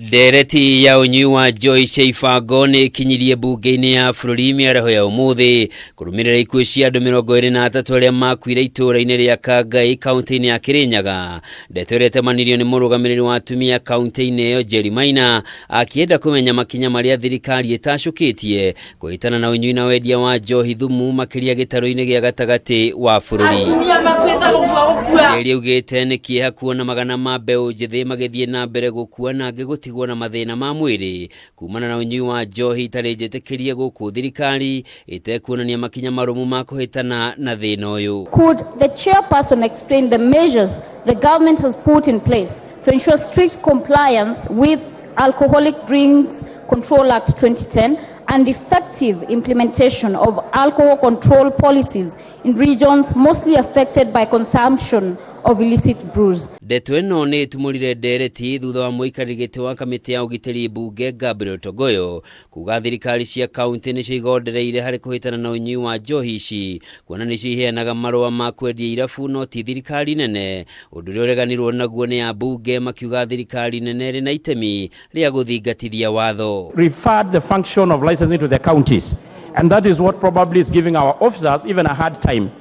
Ndereti ya ũnyui wa njohi cia ibango nĩ ĩkinyirie mbunge-inĩ ya bũrũri mĩaraho ya ũmũthĩ kũrũmĩrĩra ikuũ cia andũ 23 arĩa makuire itũũra-inĩ rĩa Kangai kaunti-inĩ ya Kĩrĩnyaga. Ndeto ĩrĩa ĩtemanirio nĩ mũrũgamĩrĩri wa atumia kaunti-inĩ ĩyo Jerry Maina akĩenda kũmenya makinya marĩa thirikari ĩtacũkĩtie kũhĩtana na ũnyui na wendia wa njohi thumu makĩria gĩtarũ-inĩ gĩa gatagatĩ wa bũrũri. Atumia makuĩte gũkua gũkua. Njeri augĩte nĩ kĩeha kuona magana ma mbeũ njĩthĩ magĩthiĩ na mbere gũkua na angĩ gũtigwo na mathĩna ma mwĩrĩ kumana na ũnyui wa njohi itarĩ njĩtĩkĩrie gũkũ thirikari ĩtekuonania makinya marũmu ma kũhĩtana na thĩna ũyũ. Could the chairperson explain the measures the government has put in place to ensure strict compliance with Alcoholic Drinks Control Act 2010 and effective implementation of alcohol control policies in regions mostly affected by consumption of illicit brews? Ndeto ĩno nĩ ĩtumũrire ndereti thutha wa mũikarĩri gĩtĩ wa kamĩtĩ ya ũgitĩri mbunge Gabriel Togoyo kuga thirikari cia kaunti nĩcio igondereire harĩ kũhĩtana na ũnyui wa njohi ici kuona nĩcio iheanaga marũa ma kwendia irabu no ti thirikari nene, ũndũ ũrĩa ũreganirwo naguo nĩ ambunge makiuga thirikari nene ĩrĩ na itemi rĩa gũthingatithia watho. Referred the function of licensing to the counties, and that is what probably is giving our officers even a hard time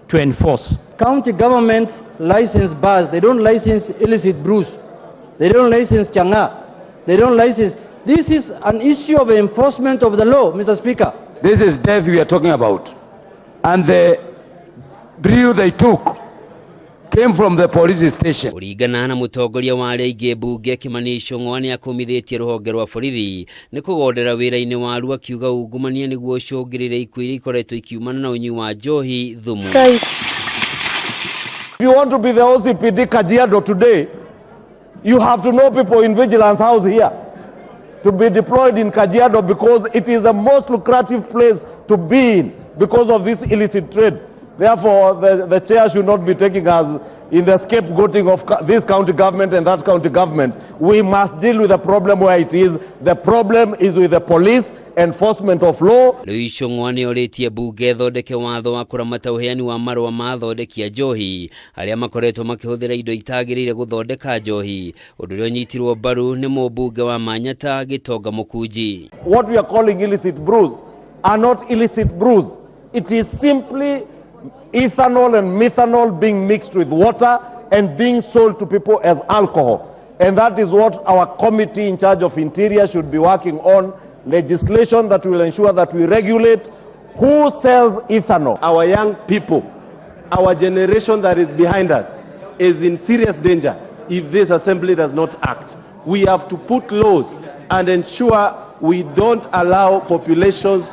to enforce. County governments license bars. They don't license illicit brews. They don't license chang'aa. They don't license. This is an issue of enforcement of the law, Mr. Speaker. This is death we are talking about. And the brew they took came from the police station. Kũringana na mũtongoria wa arĩa aingĩ mbunge Kimani Ichung'wa nĩ akũmithĩtie rũhonge rwa borithi nĩ kũgondera wĩra-inĩ waruo akiuga ungumania nĩguo ũcũngĩrĩre ikuũ iria ikoretwo ikiumana na ũnyui wa njohi thumu. If you want to be the OCPD Kajiado today, you have to know people in Vigilance House here to be deployed in Kajiado because it is the most lucrative place to be in because of this illicit trade. Therefore, the chair should not be taking us in the scapegoating of this county government and that county government. We must deal with the problem where it is. The problem is with the police, enforcement of law. Rĩu Ichung'wa nĩ orĩtie mbunge ĩthondeke watho wa kũramata ũheani wa marũa ma athondeki a njohi arĩa makoretwo makĩhũthĩra indo itagĩrĩire gũthondeka njohi, ũndũ ũrĩa ũnyitirwo mbaru nĩ mũmbunge wa Manyata Gĩtonga Mũkunji. What we are calling illicit brews are not illicit brews. It is simply ethanol and methanol being mixed with water and being sold to people as alcohol. And that is what our committee in charge of interior should be working on, legislation that will ensure that we regulate who sells ethanol. Our young people, our generation that is behind us, is in serious danger if this assembly does not act. We have to put laws and ensure we don't allow populations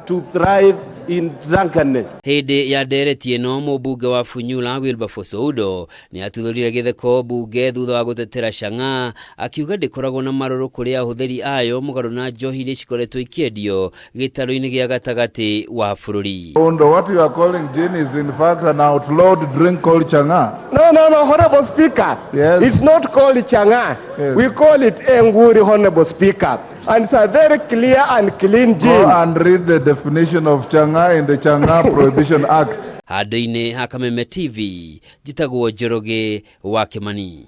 to thrive in drunkenness. Hĩndĩ ya ndereti ĩno mũmbunge wa Funyula Wilberforce Oudo nĩ atuthũrire gĩtheko mbunge thutha wa gũtetera chang'aa akiuga ndĩkoragwo na marũrũ kũrĩ ahũthĩri ayo mũgarũ na njohi iria cikoretwo ikĩendio gĩtarũ-inĩ gĩa gatagatĩ wa bũrũri. Oundo, what you are calling gin is in fact an outlawed drink called chang'aa. No, Honorable Speaker. Yes. It's not called chang'aa. Yes. We call it Enguri, Honorable Speaker. And it's a very clear and clean gin. Go and read the definition of chang'aa in the Chang'aa Prohibition Act. Handũ-inĩ ha Kameme TV, njĩtagwo Njoroge wa Kimani.